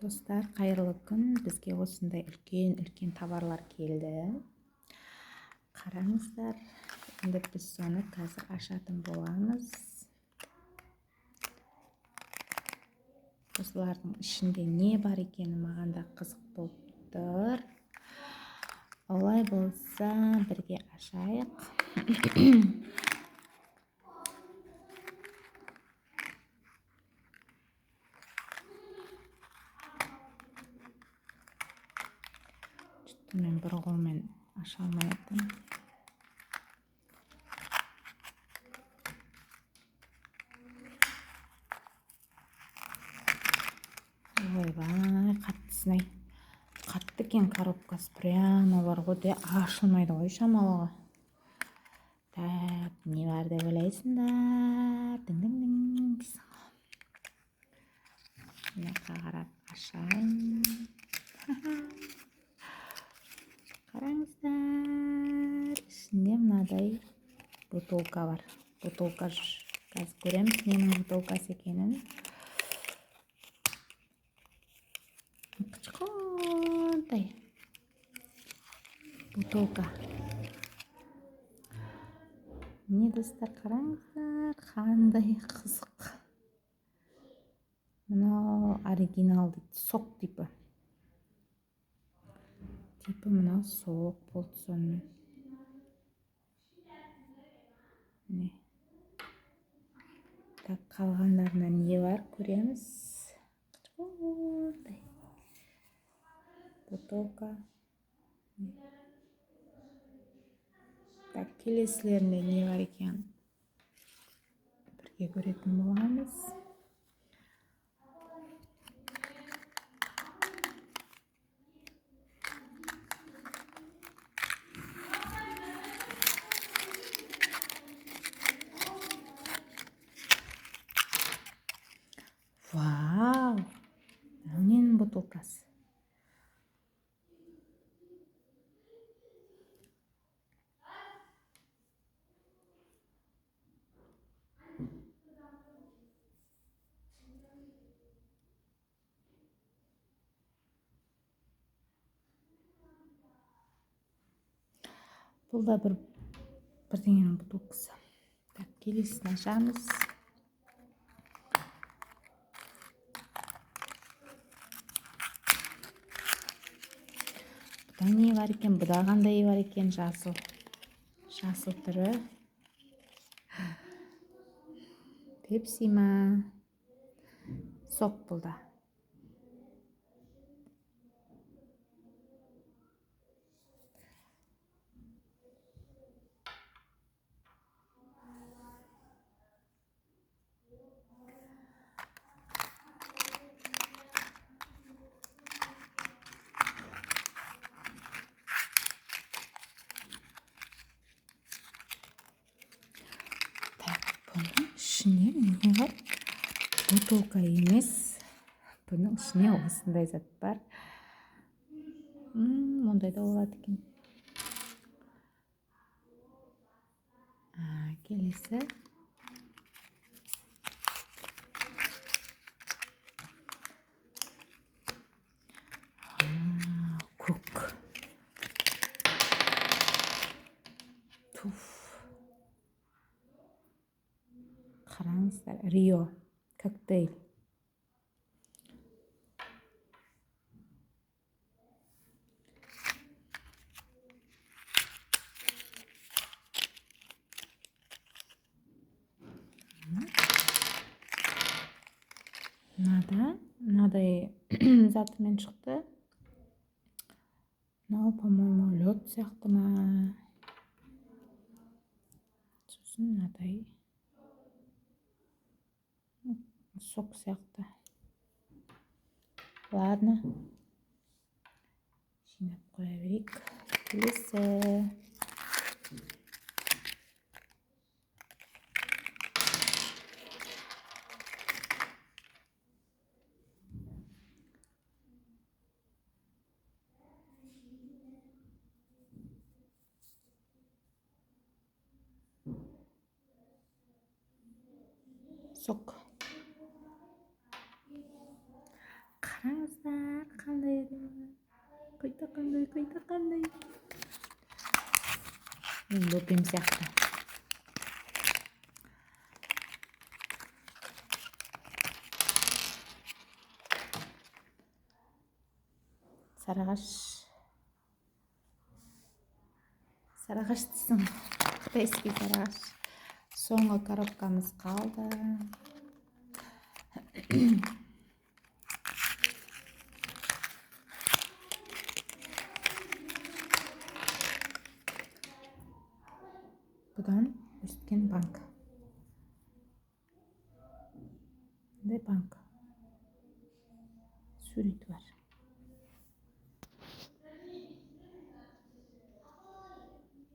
Достар, қайырлы күн. Бізге осындай үлкен-үлкен товарлар келді. Қараңыздар, енді біз соны қазір ашатын боламыз. Осылардың ішінде не бар екені маған да қызық болып тұр. Олай болса, бірге ашайық. Мен бір қолмен аша алмай жатырмын. Ойбай, қаттысын-ай. Қатты екен коробкасы, прямо бар ғой де, ашылмайды ғой шамалығы. Так, не бар деп ойлайсыңдар? Дың-дың-дың дейсің ғой. Мына жаққа қарап ашайын. Қараңыздар, ішінде мынадай бутылка бар. Бутылка жүр. Қазір көреміз ненің бутылкасы екенін. Кішкентай бутылка. Міне, достар, қараңыздар, қандай қызық. Мынау оригинал дейді, сок типі. Типі мынау сок болды сонымен. Міне. Так, қалғандарында не бар көреміз. Кішкентай бутылка. Так, келесілерінде не бар екен бірге көретін боламыз. Вау, мынау ненің бутылкасы? Бұл да бір бірдеңенің бутылкасы. Так, келесісін ашамыз. Бұда не бар екен? Бұда қандай бар екен? Жасыл. Жасыл түрі. Пепси ма? Сок бұл да. Так, бұның ішінде не бар? Бутылка емес. Бұның ішіне осындай зат бар. Ондай да болады екен. Келесі. Көк. Туф. Қараңыздар, Рио коктейль. Мынада мынадай затымен шықты. Мынау, по-моему, лед сияқты ма? Сосын мынадай сок сияқты. Ладно, жинап қоя берейік. Келесі. Сок. Қараңыздар. Қайта қандай, қайта қандай? Менің бөпем сияқты. Сарыағаш. Сарыағаш дейсің. Китайский сарыағаш. Соңғы коробкамыз қалды. Бұдан өскен банк. Мындай банк. Суреті бар.